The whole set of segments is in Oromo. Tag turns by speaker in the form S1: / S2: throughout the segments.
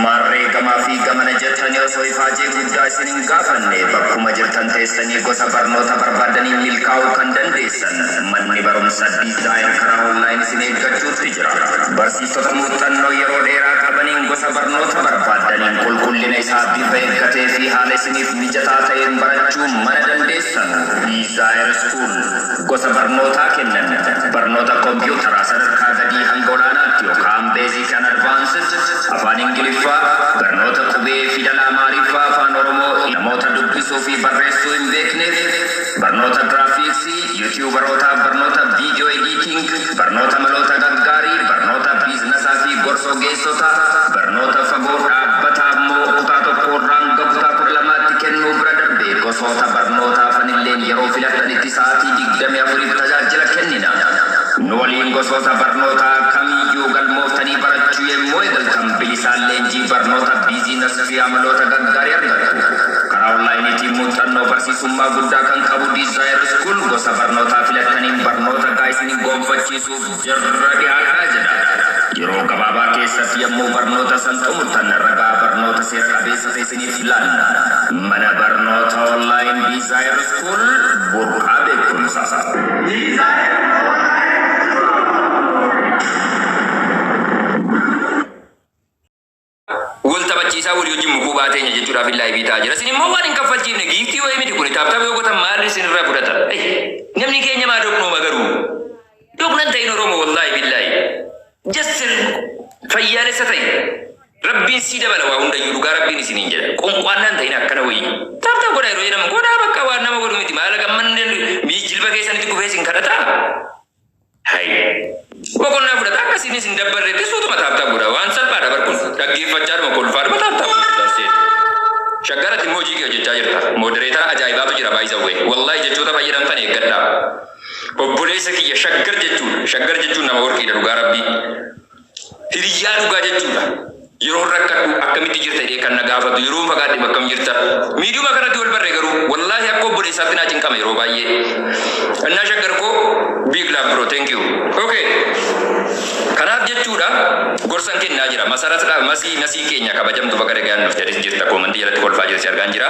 S1: Maarree gamaa fi gamana jettanii osoo ifaajee guddaa isin hin gaafanne, bakkuma jirtan teessanii gosa barnoota barbaadaniin milkaa'uu kan dandeessan manni barumsa Desire karaa online isin eeggachuutti jira. Barsiistota muuxannoo yeroo dheeraa qabaniin gosa barnoota barbaaddaniin qulqullina isaa bifa eeggatee fi haala isiniif mijataa ta'een barachuu mana dandeessan. Desire School gosa barnootaa kennan: barnoota kompiitaraa sadarkaa gadii hanga olaanaatti yookaan basic and advanced, afaan Ingiliffaa, barnoota qubee fidala Amaariffaa, afaan Oromoo namoota dubbisuu fi barreessuu hin beekneef, barnoota giraafiksii, yuutiyuubarootaaf barnoota video editing, barnoota maloota gaggaarii, barnoota biizinasaa fi gorsa ogeessotaa, barnoota fagoo dhaabbataa immoo kutaa 1rraa hanga kutaa 12tti kennuu bira darbee gosoota barnootaa fanilleen yeroo filattanitti sa'aatii 24f tajaajila kennina. Nu waliin gosoota barnootaa kamiyyuu galmooftanii barachuu yommuu eegaltan bilisaan leenjii barnoota business fi amaloota gaggaarii argattu. Karaa onlaayiniitiin muuxannoo barsiisummaa guddaa kan qabu Desire School gosa barnootaa filattaniin barnoota gaa isin gonfachiisuuf jirra, dhiyaadhaa jedha. Yeroo gabaabaa keessatti yommuu barnoota san xumurtan ragaa barnoota seera qabeessa ta'e isiniif laanna. Mana barnoota online Desire School, burqaa beekumsaa.
S2: Desire Online.
S3: Wal taphachiisaa walii wajjin mukuu baateenya jechuudhaaf illaa ibiitaa jira. Isin immoo waan hin kaffalchiifne, giiftii wayii miti kun, tap tap yoo gootan maal isin irraa fudhata? Namni keenya maa doqnooma garuu? Doqnan ta'in Oromoo, wallaahi billaahi. Just fayyaalessa ta'i. Rabbiin sii dabala waa hundayyuu, dhugaa Rabbiin isiniin jedha. Qonqwaannaan ta'in akkana wayii. Tap tap godhaa yeroo jedhamu godhaa, bakka waan nama godhu miti. Maala gammanni jilba keessanitti kufee isin kadhataa? Hai. Boqonnaa fudhata, akka isinis hin dabbarreetti suutuma tap tap godha. Waan salphaadha bar kun. Dhaggeeffachaadhuma kolfaadhuma tap tap godha. That's it. Shaggaratti immoo hojii kee hojjechaa jirta. Moderator ajaa'ibaatu jira baay'isawwee. Wallaahi jechoota fayyadamtan eeggadhaa. Obboleessa kiyya Shaggar jechuudha. Shaggar jechuun nama warqiidha, dhugaa Rabbii. Hiriyyaa dhugaa jechuudha. Yeroon rakkadhu akkamitti jirta jedhee kan na gaafatu, yeroon fagaadhe bakkam jirta. Miidiyuma kanatti wal barre, garuu wallaahi akka obboleessaatti naa cinqama yeroo baay'ee. Innaa Shaggar koo, big love bro, thank you. Okay. Kanaaf jechuudha gorsan kennaa jira. Masaratdha, masii masii keenya kabajamtu, bakka dhagaan dhufte, atis jirta, koomantii jalatti kolfaa jirti, argaan jira.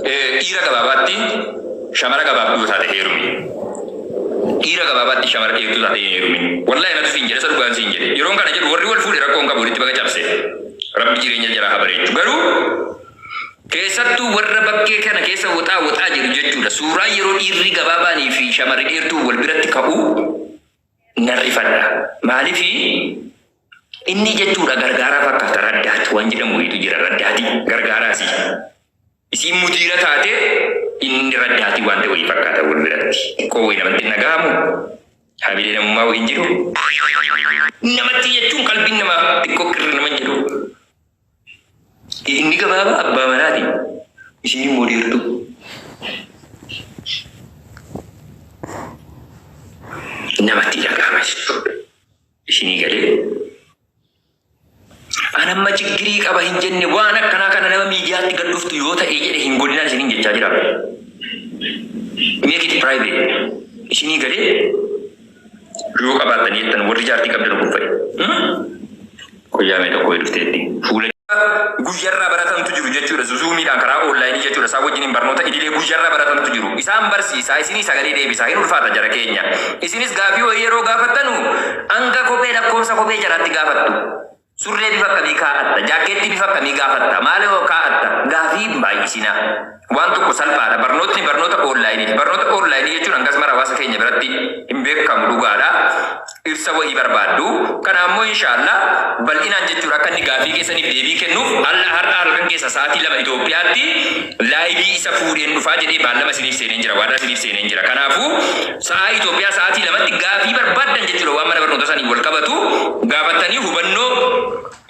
S3: Dhiira gabaabaatti shamara gabaabduu taate heerumi. Dhiira gabaabaatti shamara dheertuu taate hin heerumin. Wallaahi natu siin jedhe, isa dhugaan siin jedhe. Yeroon kana jedhu warri wal fuudhe rakkoo hin qabu, walitti baga cabse. Rabbi jireenya jaraa haa bareechu. Garuu keessattuu warra bakkee kana keessa woxaa woxaa jedhu jechuudha. Suuraa yeroo dhiirri gabaabaanii fi shamarri dheertuu wal biratti ka'u nan rifadha. Maalifi inni jechuudha gargaaraa fakkaata, raddaat waan jedhamu wayiitu jira, raddaatii gargaaraasi. Isiin mudiira taate, inni raddaatii waan ta'e wayii fakkaata wal biratti. Xiqqoo wayii namatti hin dhaga'amu. Hamilee namummaa wayii hin jiru. Namatti jechuun qalbiin namaa xiqqoo qirri nama hin jedhu. Inni gabaabaa abbaa manaati. Isiin immoo dheertuu. Namatti dhaga'ama jechuudha. Isinii galee? An amma chiggirii qaba hin jenne, waan akkanaa kana nama miidiyaatti gad dhuftu yoo ta'e jedhe hin godhinaan isiniin jechaa jira. Make it private. Isinii galee? Yoo qabaattanii jettan, warri jaartii qabdan kun fa'i. Qoyyaa mee tokko dhufteetti. Fuula guyyarraa baratantu jiru jechuudha. Zuumiidhaan karaa onlaayinii jechuudha. Isaan wajjiniin barnoota idilee guyyarraa baratantu jiru. Isaan barsiisaa, isinii sagalee deebisaa. Hin ulfaata jara keenya. Isinis gaafii wayii yeroo gaafattanu hanga kophee, lakkoofsa kophee jaraatti gaafattu. Surree bifa akkamii kaa'atta? Jaakkeettii bifa akkamii gaafatta? Maal kaa'atta? Gaafii hin baay'isinaa. Waan tokko salphaadha. Barnootni barnoota onlaayiniiti. Barnoota onlaayinii jechuun hangas mara hawaasa keenya biratti hin beekamu, dhugaadha. Ibsa wayii barbaaddu. Kana ammoo inshaallah bal'inaan jechuudha akka inni gaafii keessaniif deebii kennuuf alla har'a halkan keessa sa'aatii 2 Itoophiyaatti live isa fuudheen dhufaa jedhee baallama isiniif seeneen jira. Waadaa isiniif seeneen jira. Kanaafuu sa'aa Itoophiyaa sa'aatii 2tti gaafii barbaaddan jechuudha waan mana barnoota sanii wal qabatu gaafattanii hubannoo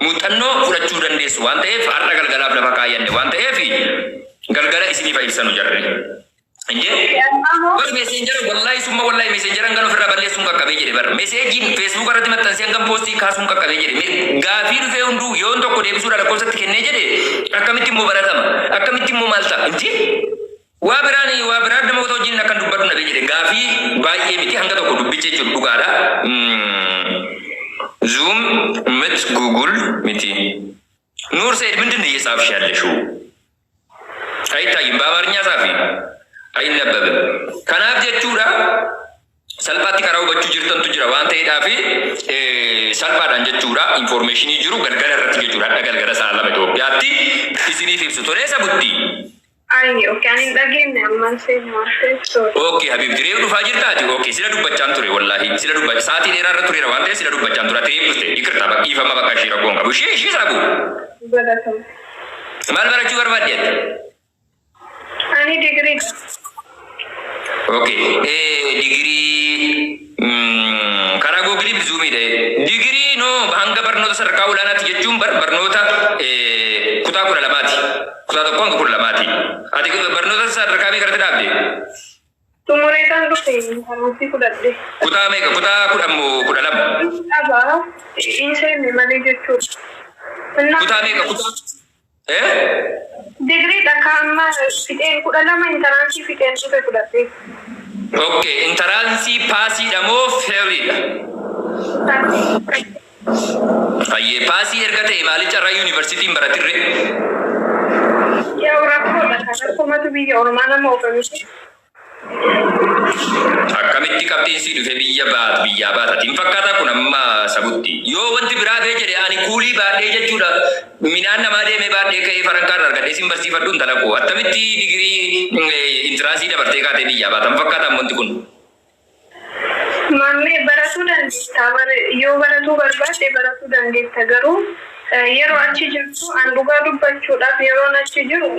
S3: muuxannoo fudhachuu dandeessu waan ta'eef, har'a galgalaaf lafa kaayyanne waan ta'eef galgala isiniif ibsanu jarri. Injee? Bar Messenger, wallahi summa wallahi, Messenger hangan ofirraa balleessuun qaqqabee jedhe bar. Messageiin Facebook irratti maxxansee hangan poostii kaasuun qaqqabee jedhe. Gaafii dhufee hunduu yoon tokko deebisuudha lakkoofsatti kennee jedhe, akkamitti immoo baratama? Akkamitti immoo maal ta'a? Injee? Waa biraan, waa biraan namoota wajjin akkan dubbadhu nabee jedhe, gaafii baay'ee miti, hanga tokko dubbicha jechuudha, dhugaadha. Zoom mit, Google miti. ኑር ሰይድ ምንድን ነው እየጻፍሽ ያለሽው? አይታይም። በአማርኛ ጻፊ፣ አይነበብም። Kanaaf jechuudha, salphaatti karaa hubachuu jirtantu jira waan ta'eedhaafi salphaadhaan jechuudha, informationii jiru galgala irratti jechuudha, hadha galgala sa'a 2 Itoophiyaatti isiniif ibsu. Tolee, sabutti.
S4: Ay, okay, ani hin dhageenye ammaan seenu waan ta'eef, sorry.
S3: Okay, Habib, reef dhufaa jirtaati. Okay, sila dubbachaan ture, wallahi. Sila dubbachaa sa'aatii dheeraa irra tureera waan ta'eef sila dubbachaan ture. Ati reef dhufte. ይቅርታ, dhiifama, bakka ishee rakkoon qabu. Ishee sabu.
S4: Baratama.
S3: Maal barachuu barbaadde?
S4: Ani digirii.
S3: Okay. Digirii karaa Googleii fi Zoomiidha. Digirii no hanga barnoota sadarkaa olaanaatti jechuun barnoota kutaa 12ti. Kutaa 1 hanga 12ti. Ati barnoota sadarkaa meeqa irratti dhaabde?
S4: Xumureetaan dhufe, barumsi fudhadhe.
S3: Kutaa meeqa? Kutaa 10 moo 12?
S4: Dhabaa hin seenne malee jechuudha.
S3: Kutaa meeqa? Kutaa? Eh?
S4: Digiriidha ka amma fixeen, 12 entranceii fixeen dhufe fudhadhe.
S3: Okay, entranceii passiidha moo failiidha? Ayyee, passii erga ta'e maaliif carraa yuunivarsiitiin baratirre?
S4: Yaa, rakkoodha kan rakkoomatu biyya ormaa nama oofamiti.
S3: Akkamitti qabxiin sii dhufe biyya baat biyyaa baatati? Hin fakkaataa kun amma sabutti. Yoo wanti biraa ta'e jedhe, ani kuulii baadhee jechuudha. Midhaan namaa deemee baadhee ka'ee farankaarra argadhee sin barsiifadhu intala koo. Attamitti digirii entranceii dabartee kaatee biyyaa baata? Hin fakkaataa wanti kun.
S4: Maammee, baratuu dandeetta. Yoo baratuu barbaadde baratuu dandeetta, garuu yeroo achi jirtu, an dhugaa dubbachuudhaaf, yeroon achi jiru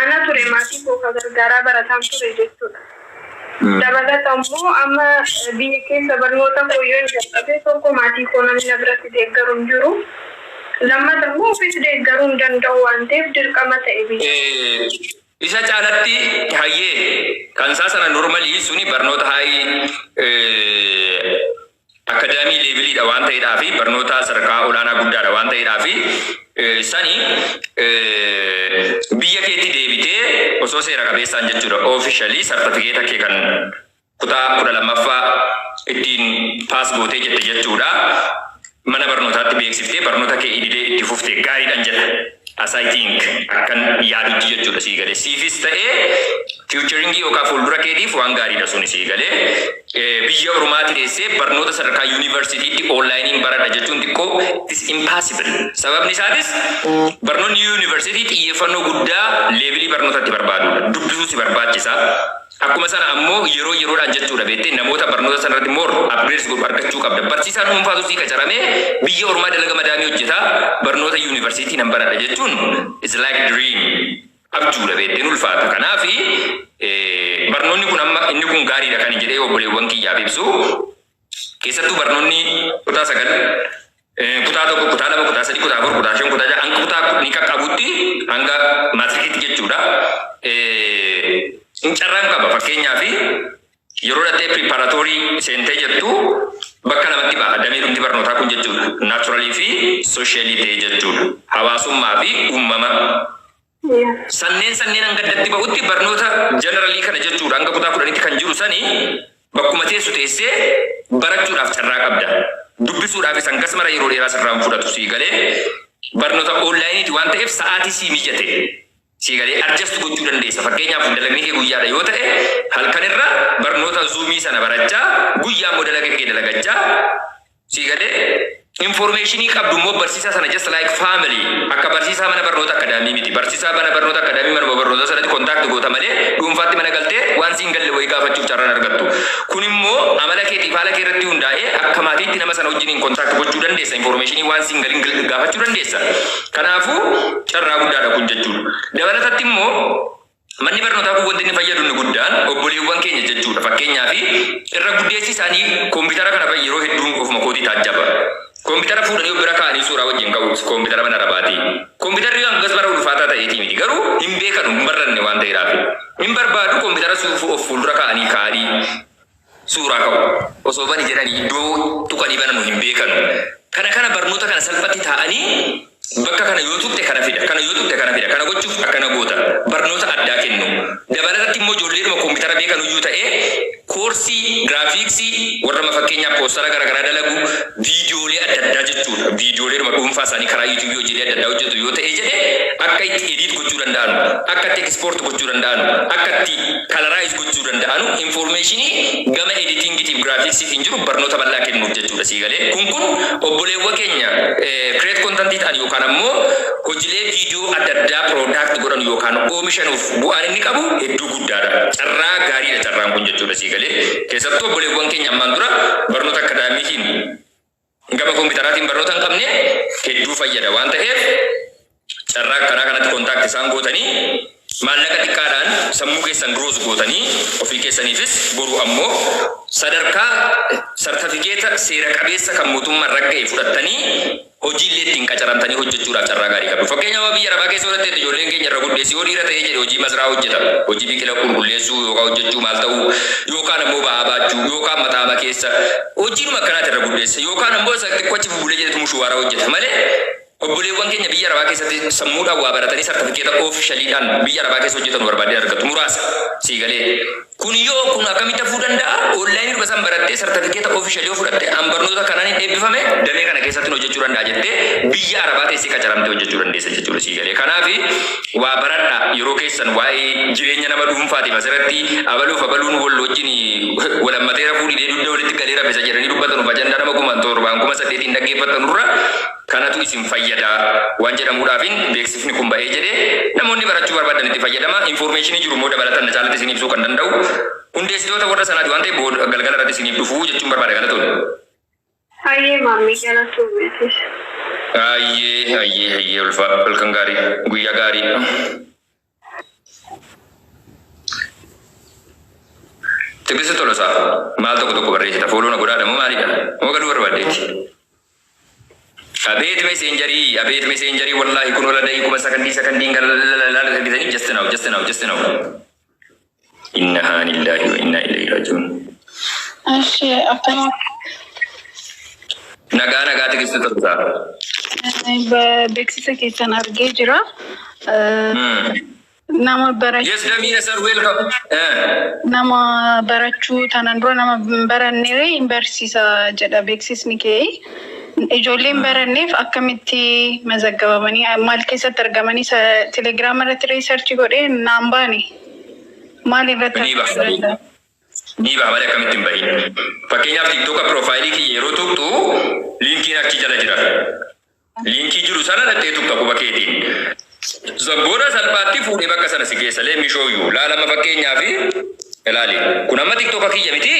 S4: ana ture maatii koo ka gargaaraa barataan ture jechuudha. Dabalata immoo amma biyya keessa barnoota koo yoo hin jalqabe, tokko maatii koo namni na biratti deeggaru hin jiru. Lammata immoo ofiis deeggaruu hin danda'u waan ta'eef dirqama ta'e biyya.
S3: Isa caalatti hayyee kan isaa sana normalii suni barnoota high academic leveliidha waan ta'eedhaa fi barnoota sadarkaa olaanaa guddaadha waan ta'eedhaa fi sani biyya keetti deebitee osoo seera qabeessaan jechuudha, officially sartifikeeta kee kan kutaa 12ffaa ittiin pass gootee jette jechuudha. Mana barnootaatti beeksiftee barnoota kee idilee itti fuftee gaariidhaan jedha. As I think, akkan yaadutti jechuudha, sii galee. Siifis ta'ee futuringii yookaan fuuldura keetiif waan gaariidha suni, sii galee. Biyya ormaatti teessee barnoota sadarkaa yuunivarsiitiitti onlineiin baradha jechuun xiqqoo it is impossible. Sababni isaatis barnoonni yuunivarsiitii xiyyeeffannoo guddaa levelii barnootatti barbaadudha. Dubbisuu si barbaachisa. Akkuma sana ammoo yeroo yeroodhaan jechuudha, beektee namoota barnoota sanarratti more upgrades godhu argachuu qabda. Barsiisaan dhuunfaatu sii qacaramee biyya ormaa dalaga madaamii hojjeta, barnoota yuunivarsiitii nan baradha jechuun is like dream. Abjuudha, beekteen ulfaata. Kanaafi barnoonni kun amma inni kun gaariidha kan jedhee obboleewwan kiyyaaf ibsu. Keessattuu barnoonni kutaa 9, kutaa 1, kutaa 2, kutaa 3, kutaa 4, kutaa 5, kutaa 6 hanga kutaa ni qaqqabutti, hanga maatrikiitti jechuudha. Carraan qaba. Fakkeenyaaf, yeroo dhattee preparatory seentee jettu bakka lamatti ba'a damee dhumti barnootaa kun jechuudha. Naturalii fi socialii ta'e jechuudha. Hawaasummaa fi uumama. Sanneen hanga addatti ba'utti barnoota generalii kana jechuudha, hanga kutaa 10tti kan jiru sani bakkuma teessu teessee barachuudhaaf carraa qabda. Dubbisuudhaafis hangas mara yeroo dheeraa sirraan fudhatu, sii galee. Barnoota onlineiiti waan ta'eef sa'aatii sii mijate, sii galee, adjust gochuu dandeessa. Fakkeenyaaf, dalagni kee guyyaadha yoo ta'e, halkan irra barnoota Zoomii sana barachaa, guyyaa immoo dalaga kee dalagachaa, sii galee, informationii qabdu immoo barsiisaa sana just like family, akka barsiisaa mana barnoota academy miti. Barsiisaa mana barnoota academy manuma barnoota sanatti contact goota malee dhuunfaatti mana galtee waan siin galle wayii gaafachuuf carraan argattu. Kun immoo amala keetiif haala kee irratti hundaa'ee akka maatiitti nama sana wajjiniin contact gochuu dandeessa. Informationii waan siin galin gaafachuu dandeessa. Kanaafuu carraa guddaadha kun jechuudha. Dabalatatti immoo manni barnootaa kun wanti inni fayyadu inni guddaan obboleewwan keenya jechuudha. Fakkeenyaaf, irra guddeessi isaanii koompitara kana yeroo hedduun ofuma kootii taajjaba. Koompitara fuudhanii of bira kaa'anii suuraa wajjin ka'u, koompitara mana rabaati. Koompitarri hangas bara ulfaataa ta'eetii miti, garuu hin beekanu, hin barranne waan ta'eedhaaf. Hin barbaadu, koompitara of fuuldura kaa'anii suuraa ka'u. Osoo bani jedhanii iddoo tuqanii banamu hin beekanu. Kana barnoota kana salphatti taa'anii Bakka kana yoo tuqxe kana fida, kana yoo tuqxe kana fida, kana gochuuf akkana goota. Barnoota addaa kennu. Dabalatatti immoo ijoolleedhuma koompitara beekan iyyuu ta'ee, koorsii giraafiksii warra fakkeenyaaf poostara garaagaraa dalagu, viidiyoolee adda addaa jechuudha. Viidiyooleedhuma dhuunfaa isaanii karaa yuutuubii hojiilee adda addaa hojjetu yoo ta'e jedhe, akka itti edit gochuu danda'anu, akka itti export gochuu danda'anu, akka itti colorize gochuu danda'anu, informationii gama editingiitiif giraafiksiitiin jiru barnoota bal'aa kennuuf jechuudha sii galee. Kun obboleewwan keenya create contentii ta'an yookaan ammoo hojiilee viidiyoo adda addaa product godhan yookaan oomishanuuf bu'aan inni qabu hedduu guddaadha. Carraa gaariidha carraan kun jechuudha sii galee. Keessattuu obboleewwan keenya ammaan dura barnoota akadaamiitiin gama kompiitaraatiin barnoota hin qabne hedduu fayyada waan ta'eef, carraa akkanaa kanatti contact isaan gootanii, maallaqa xiqqaadhaan sammuu keessan grows gootanii, ofii keessaniifis boru ammoo sadarkaa sartifikeeta seera qabeessa kan mootummaan ragga'e fudhattanii hojiillee ittiin qacaramtanii hojjechuudhaaf carraa gaarii qabdu. Fakkeenyaaf, biyya arabaa keessa godhatte, ijoolleen keenya irra guddeessi yoo dhiira ta'ee jedhe hojii masraa hojjeta. Hojii biqila qulqulleessuu yookaan hojjechuu maal ta'uu, yookaan ammoo ba'aa baachuu, yookaan mataama keessa hojiinuma akkanaati irra guddeessa, yookaan ammoo isa xiqqoo achi bubulee jedhetu mushuwaaraa hojjeta malee, obboleewwan keenya biyya arabaa keessatti sammuudhaan waa baratanii sartifikeeta officialiidhaan biyya arabaa keessa hojjetan barbaadee argatu muraasa sii galee. Kun yoo kun akkamitti hafuu danda'a? Onlaayinii dhuga san barattee sartifikeeta officialii yoo fudhatte, an barnoota kanaan hin eebbifame, damee kana keessatti hojjechuu danda'a jettee biyya arabaa teessee qacaramtee hojjechuu dandeessa jechuudha sii galee. Kanaaf waa baradha yeroo keessan. Waa'ee jireenya nama dhuunfaatiif asirratti abaluuf abaluun wal wajjin walammatee rafuu didee dugda walitti galee rafisa jedhanii dubbatan, ajandaa nama 7,000 8,000 dhaggeeffatanurra kanatu isin fayyada waan jedhamuudhaafin beeksifni kun ba'ee jedhee, namoonni barachuu barbaadan itti fayyadama. Informationii jiru immoo dabalatan na caalatti isin ibsuu kan danda'u hundeessitoota warra sanaati waan ta'eef, booda galgala irratti isiniif dhufuu jechuun barbaada. Galatoon.
S4: Hayyee maammii, galatoo beetis.
S3: Hayyee, hayyee, hayyee, ulfaa, halkan gaarii, guyyaa gaarii. Tigist Tolosaa, maal tokko tokko barreessita? Follow na godhaadha moo maalidha? Moo galuu barbaaddeetti? Abeet messengerii, abeet messengerii, wallaahi kun ola da'i kuma sakandii sakandiin galalalalala argitanii, just now, just now, just now. Inna lillahi wa inna ilayhi raji'un.
S5: Eshi, akkana.
S3: Nagaa, nagaa, Tigist Tolosaa.
S5: Beeksisa keessan argee jira. Nama barachuu
S3: Yes, Damina sir, welcome.
S5: Nama barachuu tanan dura nama hin baranne hin barsiisa jedha beeksisni kee. Ijoolleen baranneef akkamitti mazaggabamanii, maal keessatti argamanii? Telegiraama irratti research godhee naan baane. Maal irratti
S3: Ni baha.
S5: argachuu danda'a?
S3: Ni baha malee akkamitti hin bahin? Fakkeenyaaf, TikToka profileii kiyya yeroo tuqxu linkiin achi jala jira. Linkii jiru sana dhattee tuqxa quba keetiin. Booda salphaatti fuudhee bakka sana si geessa. Let me show you. Laalama, fakkeenyaaf ilaali. Kun amma TikToka kiyya miti.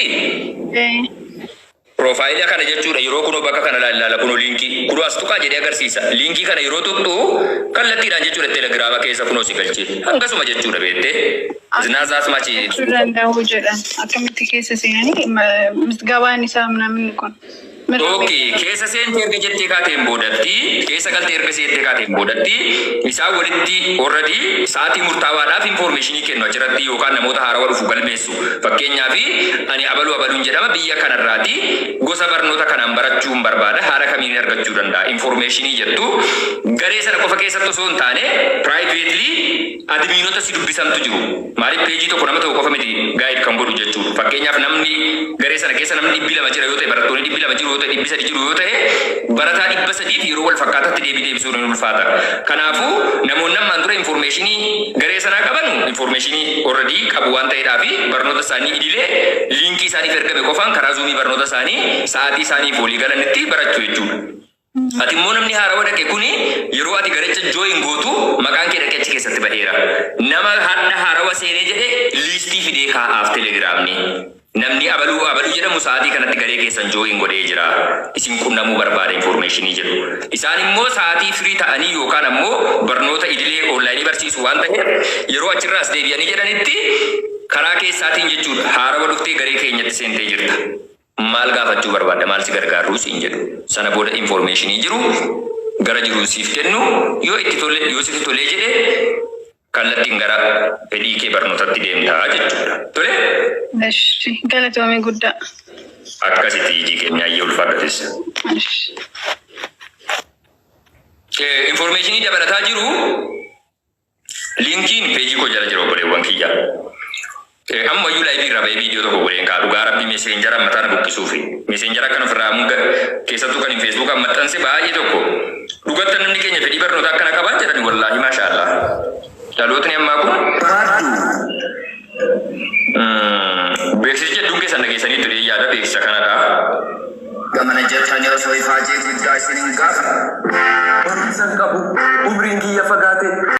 S3: Profileii kana jechuudha, yeroo kunoo bakka kana ilaala, kunoo linkii kunoo as tuqaa jedhee agarsiisa. Linkii kana yeroo tuqxu kallattiidhaan jechuudha telegiraama keessa kunoo si galchee. Hangasuma jechuudha beektee. Zinaazaas machi.
S5: Jechuu danda'u jedhan, akkamitti keessa seenanii misgabaan isaa namni kun.
S3: Okay, keessa seentee erga jettee kaateen boodatti, keessa galtee erga seentee kaateen boodatti, isaan walitti already sa'aatii murtaawaadhaaf informationii kennu achirratti yookaan namoota haarawaa dhufu galmeessu. Fakkeenyaaf, ani abaluu abaluun jedhama, biyya kanarraati, gosa barnoota kanaan barachuun barbaada, haala kamiin argachuu danda'a informationii jettu, garee sana qofa keessatti osoo hin taane privately adminota si dubbisantu jiru. Maaliif, peejii tokko nama tokko qofa miti guide kan godhu jechuudha. Fakkeenyaaf, namni garee sana keessa namni 200 jira yoo ta'e, barattoonni 200 jiru yoo ta'e, 300 jiru yoo ta'e, barataa 300f yeroo wal fakkaataatti deebii deebisuun ni ulfaata. Kanaafuu namoonni ammaan dura informationii garee sanaa qaban informationii already qabu waan ta'eedhaaf, barnoota isaanii idilee linkii isaaniif ergame qofaan karaa zuumii barnoota isaanii sa'aatii isaaniif walii galanitti barachuu jechuudha. Ati immoo namni haarawaa dhaqe kuni yeroo ati garicha join gootu maqaan kee dhaqee achi keessatti ba'eera. Nama hadha haarawaa seenee jedhe liistii fidee kaa'aaf telegiraamni. Namni abaluu abaluu jedhamu sa'aatii kanatti garee keessan join godhee jira. Isin qunnamuu barbaada informationii jedhu. Isaan immoo sa'aatii firii ta'anii yookaan ammoo barnoota idilee onlaayinii barsiisu waan ta'eef, yeroo achirraas deebi'anii jedhanitti karaa keessaatiin jechuudha, haarawaa dhuftee garee keenyatti seentee jirta. Maal gaafachuu barbaadda, maal si gargaaruu siin jedhu. Sana booda informationii jiru gara jiru siif kennu, yoo itti tole, yoo sitti tolee jedhe, kallattiin gara fedhii kee barnootatti deemtaa jechuudha. Tole?
S5: Eshi, galatoomii guddaa.
S3: Akkasitti ijii keenya ayyee ulfaadhatis.
S5: Eshi.
S3: Information dabalataa jiru linkiin peejii koo jala jira, obboleewwan kiyya. Ammayyuu live irraa bahee viidiyoo tokko godheen kaa. Dhugaa rabbii, Messenger mataa na buqqisuufi. Messenger akkan ofirraa muga keessattuu kan Facebook maxxanse baay'ee tokko. Dhugatti namni keenya fedhii barnootaa akkana qabaa jedhani, wallaahi maasha Allah. Dhalootni ammaa kun
S1: Barbaaddu.
S3: Beeksisa jedhuun keessan dhageessanii ture, yaada beeksisa kanadha.
S1: Gamana jettanii osoo ifaajee guddaa isin hin gaafa.
S6: Barumsa hin qabu. Umriin kiyya fagaate.